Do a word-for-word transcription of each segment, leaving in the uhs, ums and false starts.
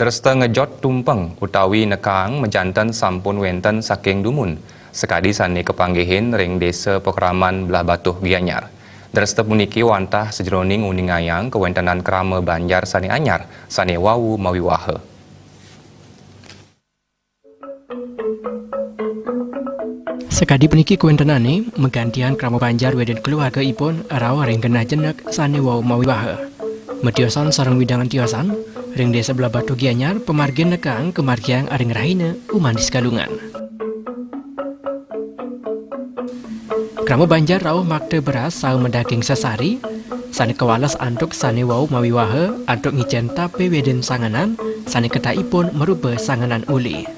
Dresta ngejot tumpeng utawi nekaang majanten sampun wenten saking dumun, sakadi sane kapanggihin ring Desa Pakraman Blahbatuh Gianyar. Dresta puniki wantah sajeroning nguningayang kawentenan krama banjar sane anyar, sane wau mawiwaha. Sakadi puniki kawentenane, magantian krama banjar weden keluargaipun rauh ring genah jenek sane wau mawiwaha. Matiosan sareng wewidangan tiosan, ring Desa Blahbatuh Gianyar, pamargin nekaang kamargiang ring rahina Umanis Galungan. Krama banjar rauh makta beras saha madaging sesari, sane kawales antuk sane wau mawiwaha antuk ngicen tape weden sanganan, sane ketahipun marupa sanganan uli.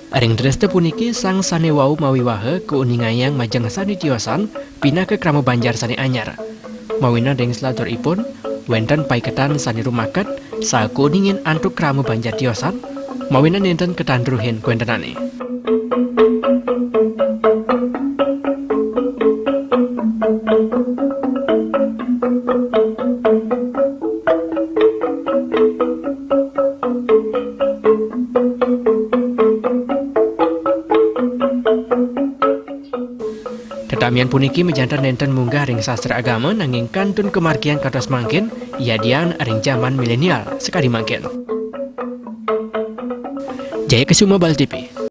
Ring dresta puniki sang sane wau mawiwaha kauningayang majeng sane tiosan pinaka krama banjar sane anyar. Mawinan ring slaturipun, wenten paiketan sane rumaket, saha kauningin antuk krama banjar tiosan, mawinan nenten katandruhin kawentenane. Tetamian puniki majanten nenten munggah ring sastra agama, nanging kantun kamargiang kantos mangkin, yadian ring jaman milenial sakadi mangkin. Jaya Kesuma, Bali T V.